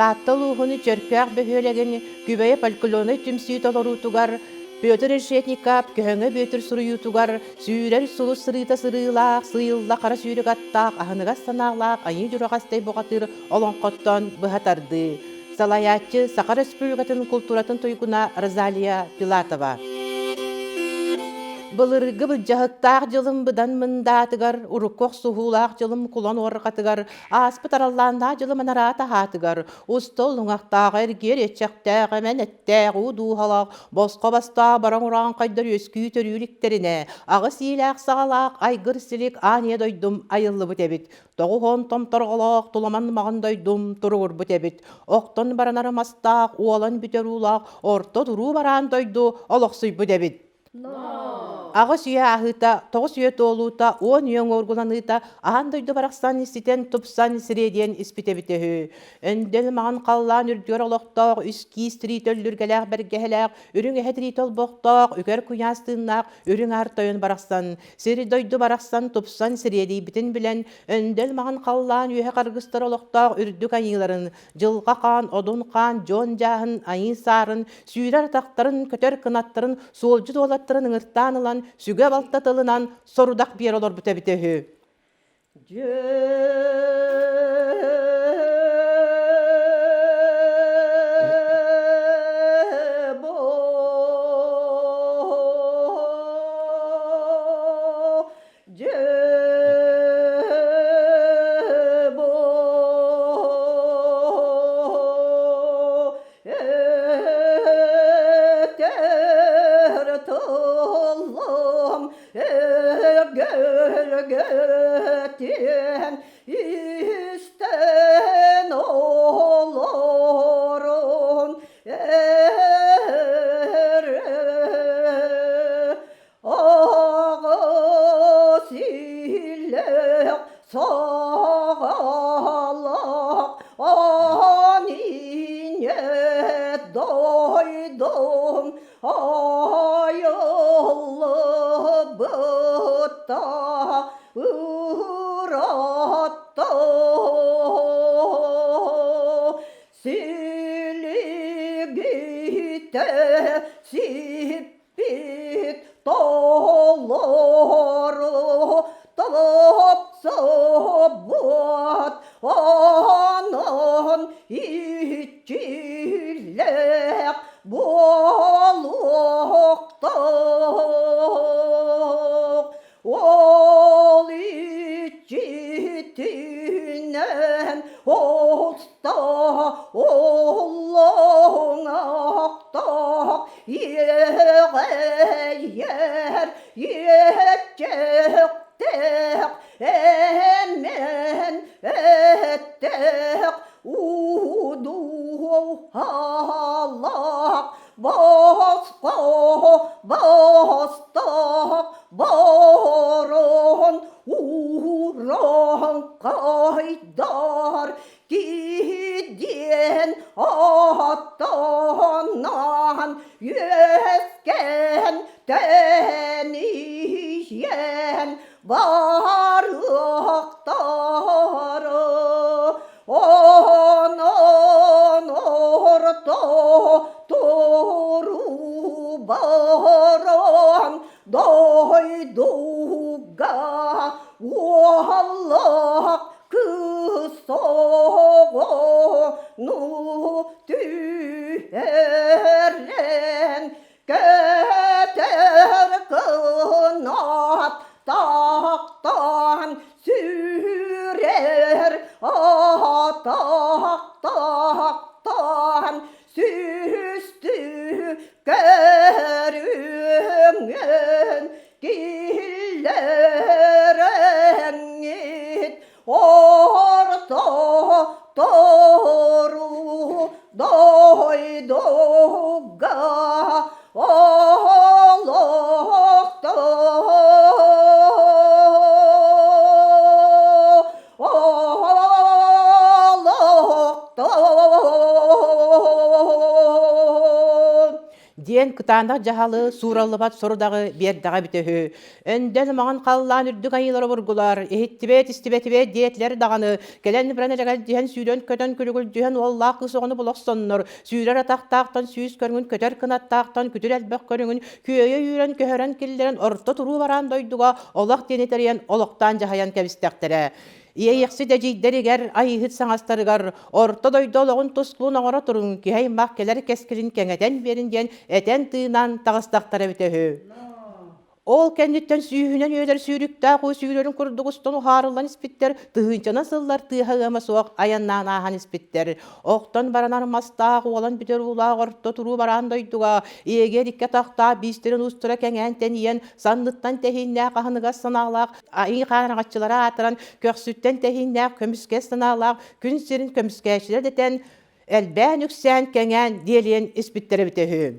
Таатта улууһун Чөркөөх бөһүөлэгин Күбэйэ фольклорнай түмсүү толоруутугар Петр Решетников Көһөҥө Бүөтүр суруйуутугар Сүүрэр сулус сырыыта сырыылаах, сыыйылла хара сүүрүк аттаах, аһыныгас санаалаах Айыы Дьураҕастай бухатыыр олоҥхоттон быһа тардыы. Салайааччы Саха Республикатын култууратын туйгуна Розалия Филатова. Былыргы былдьаһыктаах дьылым быдан мындаатыгар, урукку охсуһуулаах дьылым кулан уорҕатыгар, ааспыт араллааннаах дьылым анараа таһаатыгар, устол уҥахтаах эргиэр иэччэхтээх эмэн эттээх уу дууһалаах, босхо бастаах бараҥ урааҥхайдар үөскүү төрүү иликтэринэ, аҕыс иилээх саҕалаах айгыр силик аан ийэ дойдум айыллыбыт эбит. Тоҕуһун томторҕолоох туламан маҕан дойдум туругурбут эбит. Охтон баранар мастаах, уолан бүтэр уулаах орто туруу бараан дойду олохсуйбут эбит. Аҕыс үйэ ааһыыта, тоҕус үйэ туолуута, уон үйэ уҥуоргуланыыта аан дойду барахсан ситэн, тупсан, сириэдийэн испит эбитэ үһү. Өндөл маҥан халлаан үрдүгэр олохтоох, үс киис тириитэ өллүргэлээх бэргэһэлээх, үрүҥ эһэ тириитэ олбохтоох, үкэр куйаас тыыннаах үрүҥ аар тойон барахсан, сир-дойду барахсан тупсан сириэдийбитин билэн, өндөл маҥан халлаан үөһэ харгыстар олохтоох үрдүк айыыларын, Дьылҕа хаан, Одун хаан, Дьуон Дьааһын, Айыы Саарын, сүүрэр атахтарын, көтөр кынаттарын, суолдьут уолаттарын ыҥыртаан ылан, сүгэ-балта тылынан сорудах биэрэ олорбута эбитэ үһү. Өргөтүөн истэн олорон Аҕыс иллээх саҕалаах аан ийэ дойдум айыллыбыта ыраатта Силигитэ сип Пит толору топсубут онон иччилээх буолуохтаах. Ол иччитинэн уста уллуҥахтаах иэҕэйэр иэччэхтээх эмэн эттээх удуһалаах босхо бастаах борон ууран хайдар киһи диэн ааттанан үөскээн тэнийэн барыахтара онон орто туруу баран дойдуга уоллаах кыыс оҕону түһэрэн көтөр кынат тахтан сүүрэр атах тахтан сүүстүү көрүҥүн киллэрэҥҥит орто тору дойдуга олохто олохто. Диэн кытаанах дьаһалы, суураллыбат сорудаҕы биэрдэҕэ эбитэ үһү. Өндөл маҥан халлаан үрдүк айыылара обургулар, иһиттибэт, истибэтибэт диэтилэр даҕаны, кэлэн баран элэгэлдьиһэн сүүрэн-көтөн күлүгүлдьүһэн уоллаах кыыс оҕону була охсоннор, сүүрэр атахтаахтан сүүс көрүҥүн, көтөр кынаттаахтан күтүр элбэх көрүҥүн күөйэ үүрэн көһөрөн киллэрэн орто туруу бараан дойдуга олох диэни тэрийэн олохтоон дьаһайан кэбистэхтэрэ. Иэйэхсит эдьиийдэригэр, айыыһыт саҥастарыгар орто дойду олоҕун тускулун оҥоро туруҥ, киһи аймах кэлэр кэскилин кэҥэтэн биэрин диэн этэн-тыынан таҕыстахтара эбитэ үһү. Ол кэнниттэн сүүһүнэн үөлэр сүүрүктээх уу сүүрэрин курдук устан уһаарыллан испиттэр, тыһыынчанан сыллар тыаһа ыама суох айаннаан ааһан испиттэр. Охтон баранар мастаах, уолан бүтэр уулаах орто туруу бараан дойдуга, иэгэр икки атахтаах биистэрин уустара кэҥээн тэнийэн, санныттан тэһииннээх аһыныгас санаалаах айыы хаараҕаччылара аатыран, көхсүттэн тэһииннээх көмүскэс санаалаах күн сирин көмүскээччилэр дэтэн, элбээн үксээн кэҥээн диэлийэн испиттэрэ эбитэ үһү.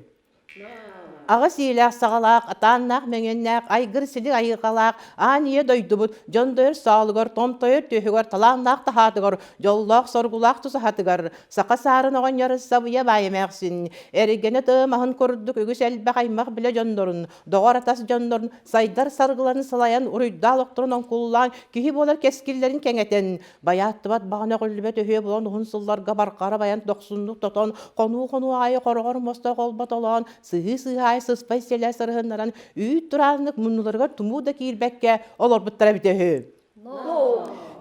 Аҕыс иилээх саҕалаах, атааннаах мэҥиэннээх, айгыр-силик айылҕалаах аан ийэ дойдубут дьондойор саалыгар, томтойор түөһүгэр, талааннаах таһаатыгар, дьоллоох-соргулаах тусаһатыгар саха саарын оҕонньор сабыйа баай эмээхсин, эргэнэ тыы маһын курдук үгүс элбэх аймах билэ дьоннорун, доҕор-атас дьоннорун сайдар саргыларын салайан, уруйдаал охторун оҥкуллаан, киһи буолар кэскиллэрин кэҥэтэн, Байааттыбат баҕана өҕүллүбэт өһүө булан уһун сылларга барҕара байан дохсуннук тотон, хонуу-хонуу аайы хороҕор муоста холботолоон, сыһыы-сыһыы аайы сыспай сиэлэ сырыһыннаран, үүт турааннык муннуларыгар тумуу да киирбэккэ олорбуттара эбитэ үһү.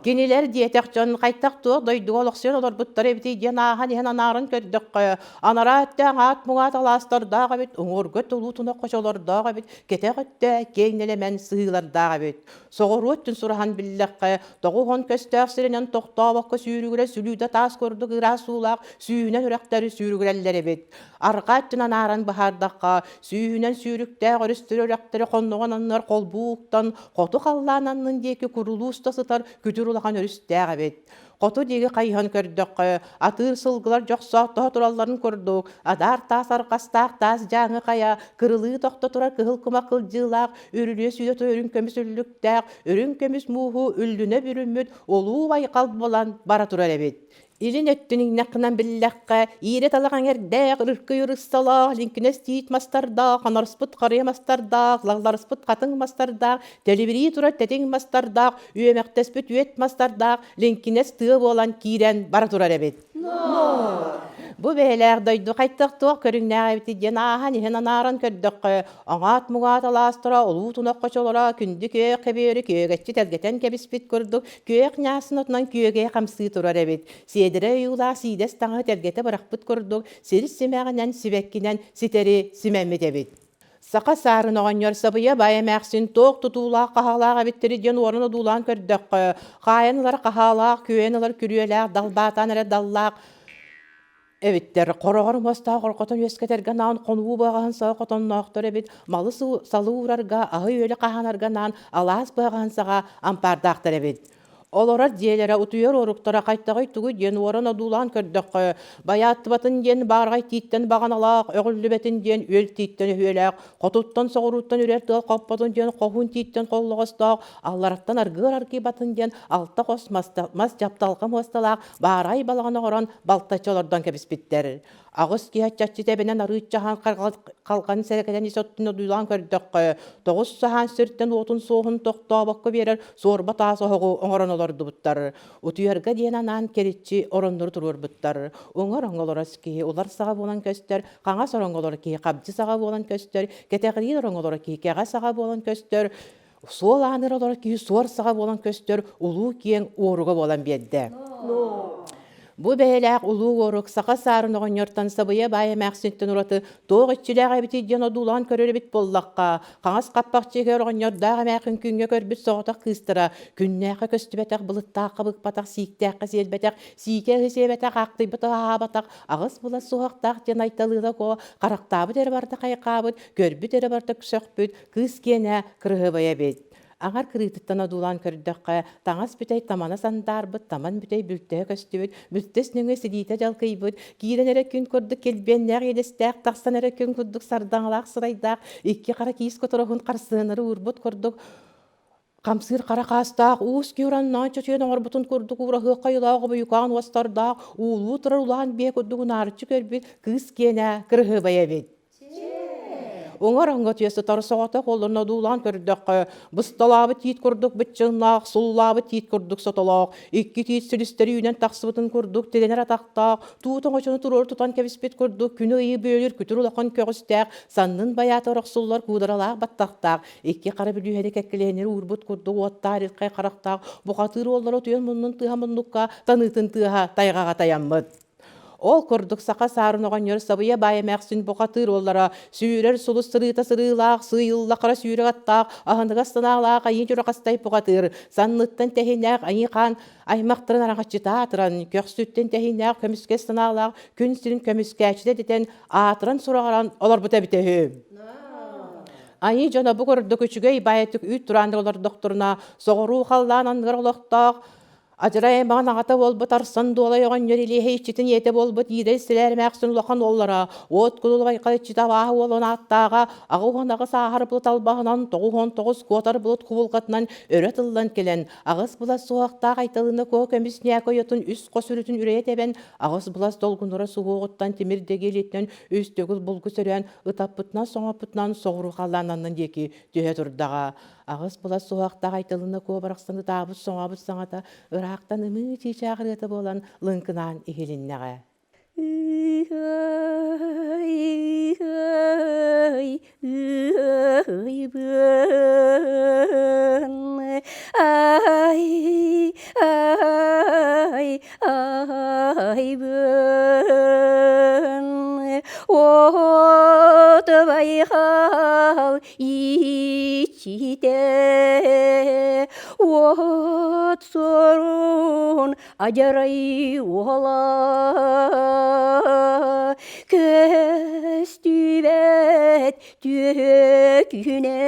Кинилэр диэтэх дьон хайтах туох дойдуга олохсуйан олорбуттар эбитий диэн ааһан иһэн анааран көрдөххө, анараа өттө аҥаат муҥаат алаастардаах эбит, уҥуорга тулуу тунах хочолордоох эбит, кэтэх өттө киэҥ нэлэмэн сыһыылардаах эбит. Соҕуруу өттүн сураһан биллэххэ, тоҕуһун көстөөх сиринэн тохтообокко сүүрүгүрэ сүлүүдэ таас курдук ыраас уулаах сүүһүнэн үрэхтэри сүүрүгүрэллэр эбит. Арҕаа өттүн анааран быһаардахха, сүүһүнэн сүүрүктээх өрүстэри үрэхтэри хонноҕун анныгар холбуу уктан, хоту халлаан аннын диэки курулуу уста сытар күтүр улахан өрүстээх эбит. Хоту диэки хайыһан көрдөххө, атыыр сылгылар дьохсооттоһо туралларын курдук, адаар таас арҕастаах таас дьааҥы хайа, кырылыы тохто турар кыһыл кумах кылдьыылаах, үрүлүйэ сүүрэ турар үрүҥ көмүс үллүктээх, үрүҥ көмүс мууһу үллүнэ бүрүммүт улуу байҕал буолан бара турар эбит. Илин өттүн иҥнэххинэн биллэххэ, иирэ талах эҥэрдээх, ыркый ырыссалаах, лиҥкинэс тиит мастардаах, хонорспут харыйа мастардаах, лалларыспыт хатыҥ мастардаах, тэлибирии турар тэтиҥ мастардаах, үөмэхтэспит үөт мастардаах лиҥкинэс тыа буолан киирэн бара турар эбит. Бу бэйэлээх дойду хайтах туох көрүҥнээх эбитий диэн ааһан иһэн анааран көрдөххө, аҥаат-муҥаат алаастара, улуу тунах хочолоро күндү күөх көбүөрү күөгэччи тэлгэтэн кэбиспит курдук күөх ньаасын отунан күөгэйэ хамсыы турар эбит. Сиэдэрэ ойуулаах сиидэс таҥаһы тэлгэтэ бырахпыт курдук сир симэҕинэн, сибэккинэн ситэри симэммит эбит. Саха саарын оҕонньор сабыйа баай эмээхсин туох тутуулаах хаһаалаах эбиттэрий диэн уоран одуулаан көрдөххө, хаайан ылар хаһаалаах, күөйэн ылар күрүөлээх, далбаатаан эрэ даллаах эбиттэр. Хороҕор муостаах орҕотон үөскэтэргэ анаан хонуу быаҕаһын саҕа хотонноохтор эбит, малы салы уурарга, аһы-үөлү хаһаанарга анаан алаас быаҕаһын саҕа ампаардаахтар эбит. Олорор дьиэлэрэ, утуйар уоруктара хайтаҕый тугуй диэн уоран одуулаан көрдөххө, байааттыбатын диэн баарҕай тииттэн баҕаналаах, өҕүллүбэтин диэн үөл тииттэн өһүөлээх, хотуттан соҕурууттан үрэр тыал хоппотун диэн хоһуун тииттэн холлоҕостоох, аллараттан аргыар аргыйбатын диэн алта хос мас, мас дьапталҕа муосталаах баарай балаҕан оҥорон балтаччы олордон кэбиспиттэр. Аҕыс киһи аччаччы тэбинэн арыычча аһаан халҕан сэрэкэтэн ис оттун одуулаан көрдөххө, тоҕус саһаан сиртэн уотун суоһун тохтообокко биэрэр суорба таас оһоҕу оҥорон олордубуттар. Утуйарга диэн анаан кэриччи ороннору туруорбуттар. Уҥа ороҥҥо олорор киһи улар саҕа буолан көстөр, хаҥас ороҥҥо олорор киһи хабдьы саҕа буолан көстөр, кэтэҕириин ороҥҥо олорор киһи кэҕэ саҕа буолан көстөр, суол ааныыр олорор киһи суор саҕа буолан көстөр улуу киэҥ уоруга буолан биэрдэ. Бу бэйэлээх улуу уорук саха саарын оҕонньортон сабыйа баай эмээхсинтэн ураты туох иччилээх эбитий диэн одуулаан көрөр эбит буоллахха, хаҥас хаппахчы иһэр оҕонньордоох эмээхин күҥҥэ көрбүт соҕотох кыыстара күннээххэ көстүбэтэх, былыттаахха быкпатах, сииктээххэ сиэлбэтэх, сиикэ ыһы сиэбэтэх, аахтыйбатах аһаабатах, аҕыс булас суһахтаах диэн айталыыла куо харахтаабыт эрэ барыта хайҕаабыт, көрбүт эрэ барыта сөхпүт, Кыыс киэнэ кырыһыбайа эбит. Аҥар кырыытыттан одуулаан көрдөххө, таҥас бүтэй тамана сандаарбыт, таман бүтэй бүлтэһэ көстүбүт, бүлтэс нөҥүө силиитэ дьалкыйбыт, киирэн эрэ күн курдук килбиэннээх иэдэстээх, тахсан эрэ күн курдук сардаҥалаах сырайдаах, икки хара киис котороһун харсыанары уурбут курдук хамсыыр хара хаастаах, уус киураннаан чочуйан оҥорбутун курдук уураһыахха айылаах обуйукаан уостардаах, уулуу турар улахан биэ курдук унаарыччы көрбүт кыыс киэнэ кырыһыбай эбит. Уҥар оҥо түө сытар соҕотох уолун одуулаан көрдөххө, бысталаабыт тиит курдук быччыҥнаах, суллаабыт тиит курдук сотолоох, икки тиит сүлүстэри үүнэн тахсыбытын курдук тирэнэр атахтаах, туут оҥочону туруору тутан кэбиспит курдук күнү ыйы бүөлүүр күтүр улахан көҕүстээх, саннын байаата орохсуллар куударалаах баттахтаах, икки хара бүлүүһэни кэккилэһиннэри уурбут курдук уоттаах ирхэй харахтаах бухатыыр уоллара утуйан муннун тыаһа муннукка, таныытын тыаһа тайҕаҕа тайаммыт. Ол курдук саха саарын оҕонньор сабыйа баай эмээхсин бухатыыр уоллара сүүрэр сулус сырыыта сырыылаах, сыыйылла хара сүүрүк аттаах, аһыныгас санаалаах айыы дьурахастай бухатыыр, санныттан тэһинээх айыы хаан аймахтарын араҥаччыта аатыран, көхсүттэн тэһинээх көмүскэс санаалаах күн сирин көмүскээччитэ дэтэн аатыран-сураҕыран олорбута эбитэ үһү. Айыы дьоно бу курдук үчүгэй баайытык үүт тураан олордохторуна, соҕуруу халлаан анныгар олохтоох Адьырай аймаҕын аҕата буолбут Арсан Дуолай оҕонньор Илиэһэ иччитин ийэтэ буолбут Иирэй Силээр эмээхсин улахан уоллара, уот кулулубайха иччитэ абааһы уолун ааттааҕа, 88 ааһар былыт албаһынан, 99 куотар былыт кубулҕатынан өрө тыллан кэлэн, аҕыс былас суһуохтаах Айталыына Куо көмүс ньээкэ ойотун үс хос үрүтүн үрэйэ тэбэн, аҕыс былас долгунура суһуоҕуттан тимир дэгиэлиттэн үс төгүл булгу сөрөөн, ытаппытынан соҥоппутунан соҕуруу халлаан аннын диэки түһэ турдаҕа. Аҕыс былас суһуохтаах Айталына Куо барахсан ытаабыт-соҥообут саҥата ыраахтан ымыы чыычаах ырыата буолан лыҥкынаан иһилиннэҕэ. Ай, ай, айбын от байхал иччитэ от сорун адьарай уола көстүбэт түөкүнэ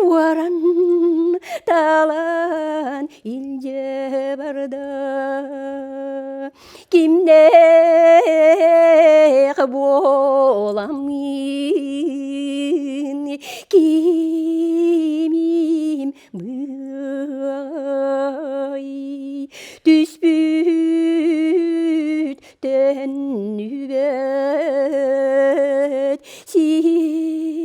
уоран талан илдьэ барда кимнээх буоламмын кимим быай түспүт төннүбэт сиригэр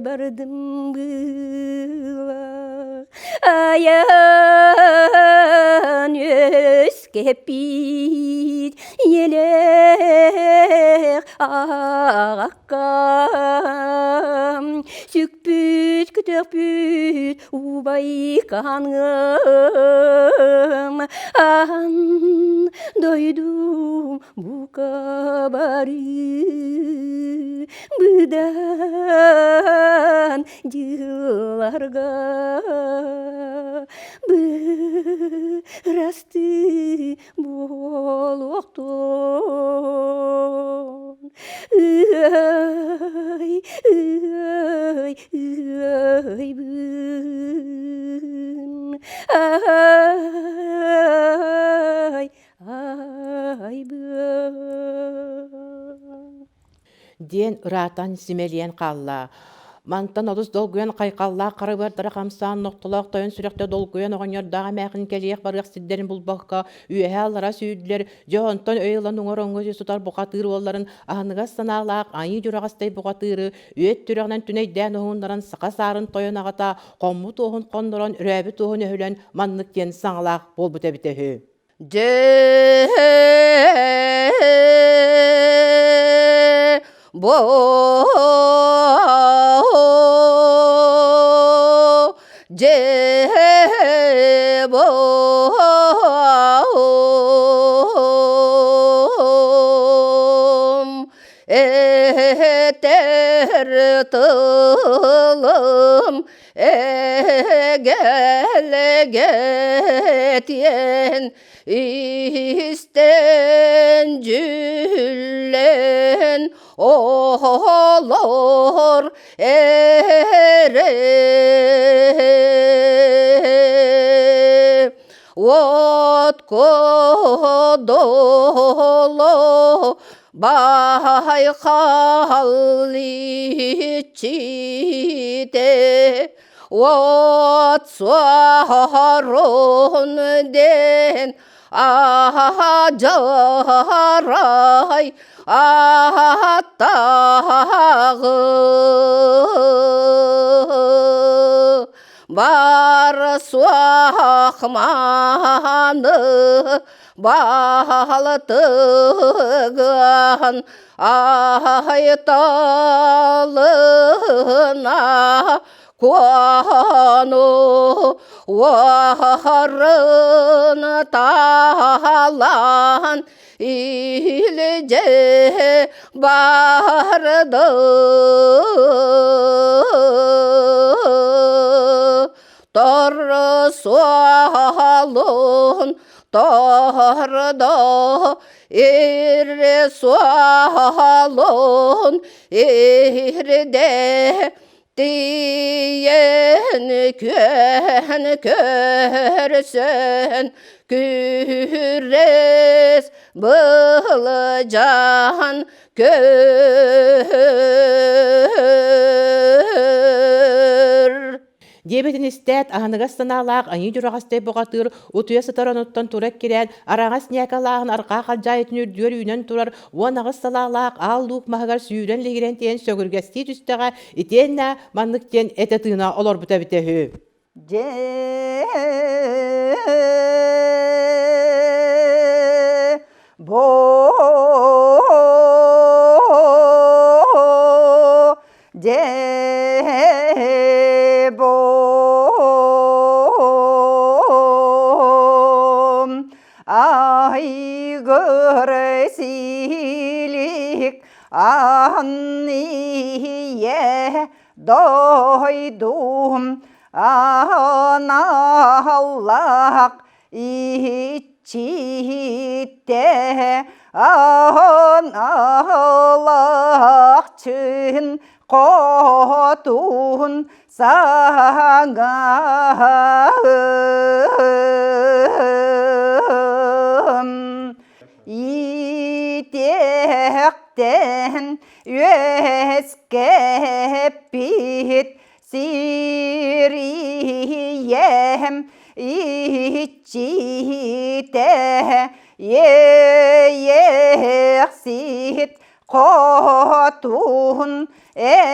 бардым быылах айан үөскэппит ийэлээх аҕаккам сүкпүт көтөхпүт убайканым аан дойдум бука бары быдан дьылларга бырастыы буолуохтун Ыай, ыай, ыайбын, ай, айбын. Диэн ыраатан симэлийэн хаалла. Мантан олус долгуйан хайҕаллаах харыбыардара хамсаан нохтолоох тойон сүрэхтэ долгуйан оҕонньордоох эмээхин кэлиэх барыах сирдэрин булбакка үөһэ-аллара сүүрдүлэр, дьэ онтон өй ылан уҥар оҥо сытар бухатыыр уолларын аһыныгас санаалаах айыы дьураҕастай бухатыыры үөт түрэҕинэн түнэйдээн уһуннаран саха саарын тойон аҕата хоммут уоһун хоннорон өрөөбүт уоһун өһүлэн маннык диэн саҥалаах буолбут эбитэ үһү. Дьэ бо дьэ бо этэр тылым эгэлэгэтиэн истэн дьүллэн оһолор эрэ от кодоло байхал иччитэ от суорун дэн. Аһа-дьарай ааттааҕы бар суох мааны баһылытыган айталына куону уорун таалан илдьэ барды. Торсуалун тордо ирсуалун ирде тиен күөн көрсөн күрес былжан көр. Диэбитин истээт, аһыныгас санаалаах айыы дьураҕастай бухатыыр утуйа сытар онуттан тура кирээн, араҥас ньээкэлааҕын арҕаа халдьаайытын үрдүгэр үүнэн турар 18 салаалаах аал луук маһыгар сүүрэн лиһирэн тиийэн сөҥүргэстии түстэҕэ, итиэннэ маннык диэн этэ-тыына олорбута эбитэ үһү. Дьэ бо дьэ бо айгыр силик анние дойдум аналлах иччитэ аналлах чын хотун саҥаһым иитиэхтэн үөскэппит сириэм иччитэ иэйэхсит хотун эдьиийэм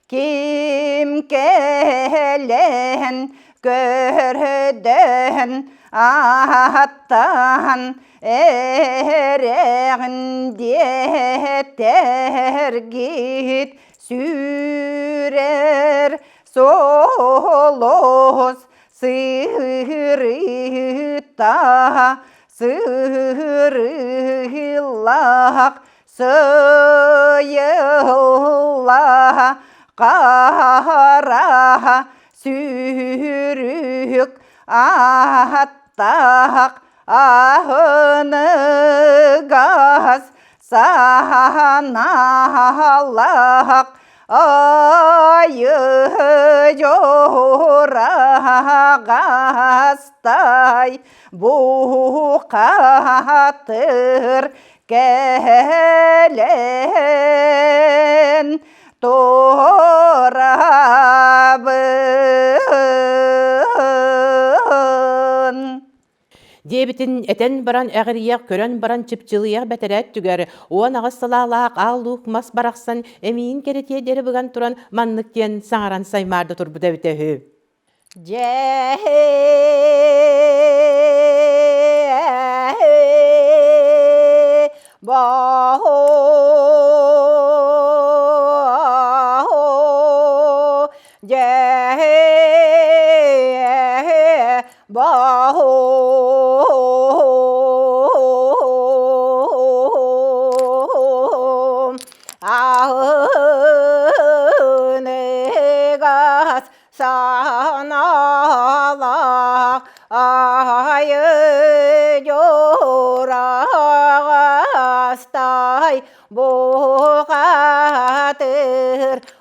ким кэлэн көрдөһөн ааттаан эрэҕин диэтэргит сүүрэр солос сыырыта сыырыылаах сыйылла хара сүүрүк ааттаах аһыныгас саһаналаах айы дьураҕастай бухатыр кэлэн турабын. Диэбитин этэн баран эҕирийэх, көрөн баран чыпчылыйах бэтэрээт түгэр, 18 салаалаах аал-луук мас барахсан эмиийин кэрэтиэ диэри быган туран маннык диэн саҥаран саймаарда турбута эбитэ үһү. Дьэ Аһыныгас санаалаах айы дьураҕастай бухатыр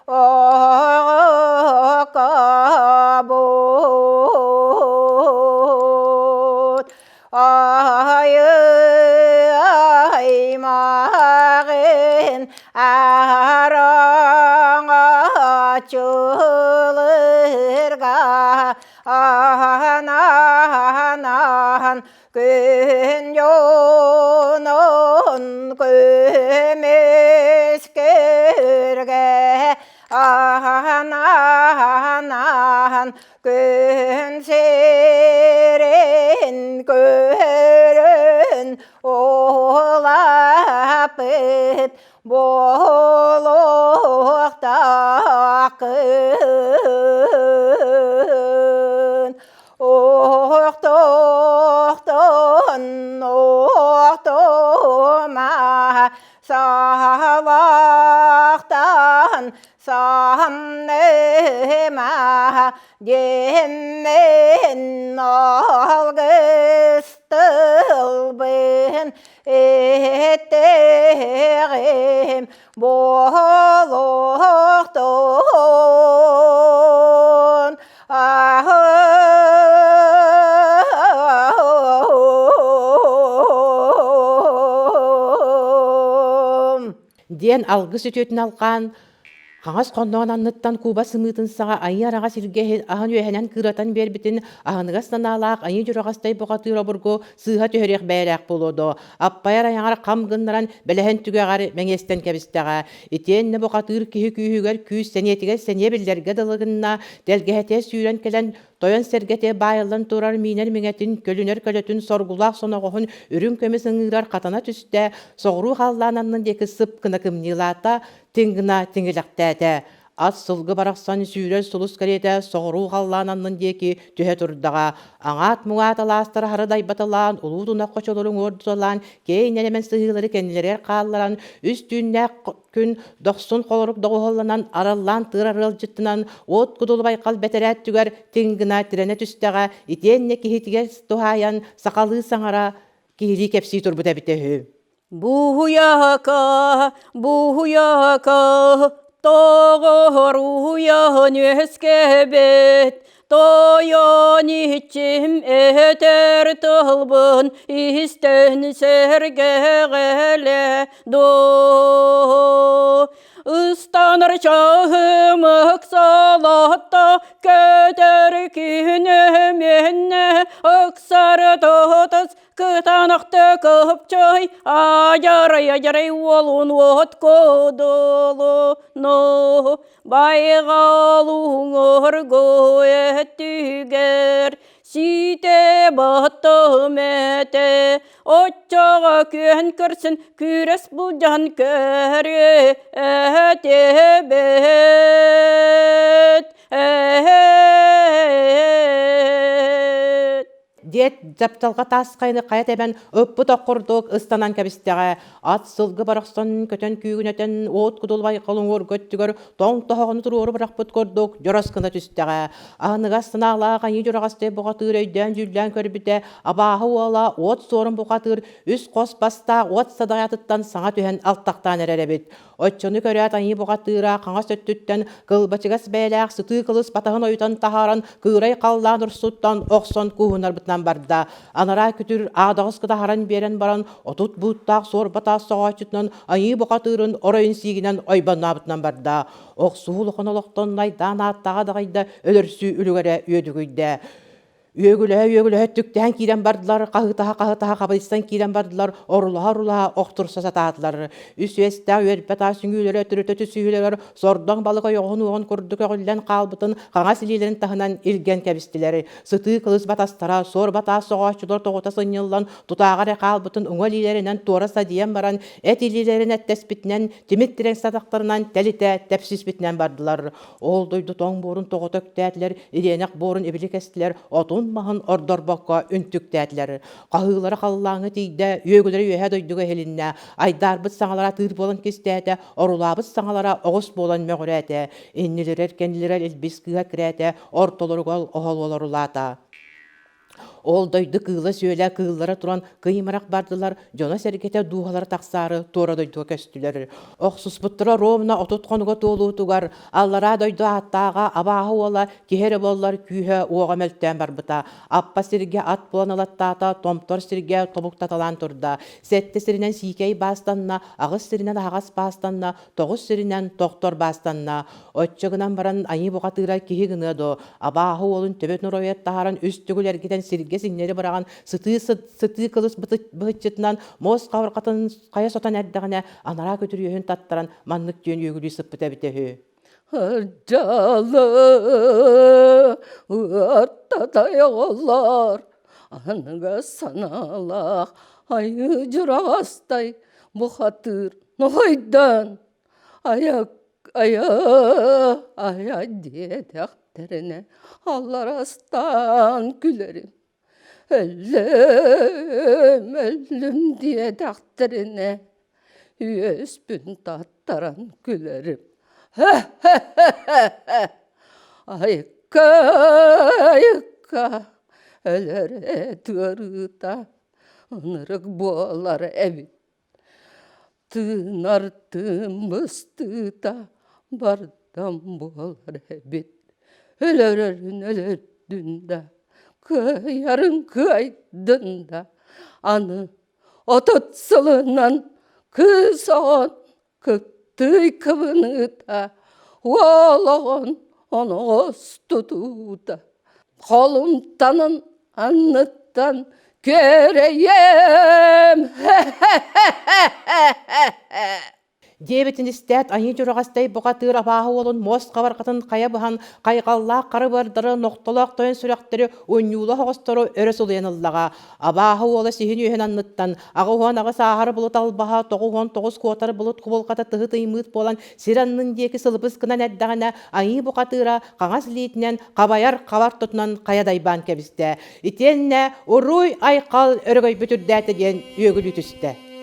оҕокобут айы аймаҕын араҥаччы. Анаан күн дьонун көмүскүргэ Анаан күн сирин көрөн улаппыт буолуохтааххын. Охтохтон охтума саалахтан самныма диэммин алгыс тылбын эттэҕим буолуохтун. Диэн алгыс үтүөтүн алҕаан, хаҥас хонноон анныттан куба сымыытын саҕа айыы араҕас илгэ аһын үөһэнэн кыыратан биэрбитин аһыныгас санаалаах айыы дьураҕастай бухатыыр обургу сыыһа түһэриэх бэйэлээх буолуо дуо, аппайар айаҕар хам гыннаран бэлэһин түгэҕэр мэҥиэстэн кэбистэҕэ. Итиэннэ бухатыыр киһи күүһүгэр күүс сэниэтигэр сэниэ биллэргэ дылы гынна, тэлгэһэтэ сүүрэн кэлэн тойон сэргэтэ баайыллан турар миинэр миҥэтин, көлүнэр көлөтүн соргулаах соноҕоһун үрүҥ көмүс ыҥыырар хатана түстэ, соҕуруу халлаан аннын диэки сып гына кымньыылаата, тиҥ гына тиҥилэхтээтэ. Ат сылгы барахсан сүүрэр сулус кэриэтэ соҕуруу халлаан аннын диэки түһэ турдаҕа. Аҥаат-муҥаат алаастары хара дайбаталаан, улуу тунах хочолору уҥуордуталаан, киэҥ нэлэмэн сыһыылары кэннилэригэр хаалларан, үс түүннээх күн дохсун холорук доҕуһуолланан, араллаан тыырар ыалдьыттынан, уот кудулу байҕал бэтэрээт түгэр тиҥ гына тирэнэ түстэҕэ, итиэннэ киһитигэр туһаайан сахалыы саҥара киһилии кэпсии турбут эбитэ үһү. Буһуйака, буһуйака, тоҕоруйан үөскэбит, тойон иччим этэр тылбын истэн сэргэҕэлэ доо. Ыстанар чаһым ыксалатта, көтөр күнүм үннэ, ыксар тоһутас Кытаанахта кыһыпчай, адьарай-адьарай уолун уот кодолоно, байҕал уҥуоргу өттүгэр сиитэ баттым этэ, оччоҕо күөн көрсөн күрэс былдьаһан көрүө этибит. Диэт дьапталҕа таас хайаны хайа тэбэн ыппыт ох курдук ыстанан кэбистэҕэ. Ат сылгы барахсан көтөн күүгүнэтэн уот кудулбай холуҥуурга өттүгэр тоҥ тоһоҕону туруору бырахпыт курдук дьорос гына түстэҕэ. Аһыныгас санаалаах айыы дьураҕастай бухатыыр өйдөөн-дьүүллээн көрбүтэ, абааһы уола уот суорун бухатыыр үс хос бастаах уот садаҕатыттан саҥа түһэн алтахтаан эрэр эбит. Оччону көрөөт айыы бухатыыра хаҥас өттүттэн кылбачыгас бэйэлээх сытыы кылыс батаһын ойутан таһааран кыырай халлаан урсуттан охсон кууһунарбытынан барда. Анараа күтүр аадаҕыс кытаһаран биэрэн баран 30 бууттаах суорба таас соҕооччутунан айыы бухатыырын оройун сиигинэн ойбоннообутунан барда. Охсуһуу улахан олохтон найдаан ааттааҕа даҕайда өлөрсүү үлүгэрэ үөдүгүйдэ. Үөгүлэһэ-үөгүлэһэ түктээн киирэн бардылар, хаһыытаһа-хаһыытаһа хабыйсан киирэн бардылар, орулаһа-орулаһа охтурса сатаатылар. Үс үөстээх үөрбэ таас үҥүүлэрэ төрүтэ түсүһүүлэригэр сордоҥ балык ойоҕоһун уоҕун курдук өҕүллэн хаалбытын хаҥас илиилэрин таһынан илгэн кэбистилэр. Сытыы кылыс батастара, суорба таас соҕооччулар тоҕута сынньыллан, тутааҕа эрэ хаалбытын уҥа илиилэринэн туора садьыйан баран, эт илиилэрин эттэспитинэн, тимир тирэҥ сатахтарынан тэлитэ тэпсиспитинэн бардылар. Ол дойду тоҥ буорун тоҕото үктээтилэр, ириэнэх буорун ибили кэстилэр, отун-маһын ордорбокко үнтүктээтилэр. Хаһыылара халлааҥҥа тиийдэ, үөгүлэрэ үөһэ дойдуга иһилиннэ, айдаарбыт саҥалара атыыр буолан кистээтэ, орулаабыт саҥалара оҕус буолан мөҕүрээтэ, иннилэрэр-кэннилэрэр илбис кыыһа кирээтэ, ортолоругар оһол олорулаата. Ол дойду кыыла-сүөлэ кыыллара туран кыймарах бардылар, дьоно-сэргэтэ дууһалара тахсаары туора дойдуга көстүлэр. Охсуспуттара ровно 30 хонуга туолуутугар аллараа дойду ааттааҕа абааһы уола киһи эрэ буоллар күүһэ-уоҕа мөлтөөн барбыта. Аппа сиргэ ат буолан ылаттаата, томтор сиргэ тобуктаталаан турда. Сэттэ сиринэн сиикэй баастанна, аҕыс сиринэн аһаҕас баастанна, тоҕус сиринэн тохтор баастанна. Оччо гынан баран айыы бухатыыра киһи гыныа дуо, абааһы уолун төбөтүн оройугар таһааран үс төгүл эргитэн сиргэ сиҥнэри быраҕан сытыы сытыы кылыс быһыччытынан муос хабырҕатын хайа сотон эрдэҕинэ анараа күтүрүөһүн таттаран маннык түөн үөгүлүү сыппыта эбитэ үһү. Дьалы ыартатай оҕолор аныга санаалаах айыы дьураҕастай бухатыыр нохойдон айа айа айа диэтэхтэринэ алларастаан күлэрим Өллүм, өллүм диэтэхтэринэ, үөспүн таттаран күлэрим. Айыкка, айыкка, өлөр эт ыарыыта ынырык буолар эбит. Тыынар тыын быстыыта бардам буолар эбит. Өлөрөрүн өлөрдүн да, кыайарын кыайдын да, аны 30 сылынан кыыс оҕон кыптыый кыбыныыта, уол оҕон оноҕос тутуута холумтанын анныттан күөрэйиэм Диэбитин истээт, айыы дьураҕастай бухатыыр абааһы уолун муос хабарҕатын хайа быһан, хайҕаллаах хара быардары, нохтолоох тойон сүрэхтэри, унньуулаах оҕостору өрө сулуйан ыллаҕа. Абааһы уола сиһин үөһүн анныттан, 88 ааһар булут албаһа, 99 куотар булут кубулҕата тыһы тыймыыт буолан сир аннын диэки сылыбыс гынан эрдэҕинэ, айыы бухатыыра хаҥас илиитинэн хабайар хабар тутунан хайа дайбаан кэбистэ. Итиэннэ уруй айхал өрөгөйбүт үрдээтэ диэн үөгүлүү түстэ.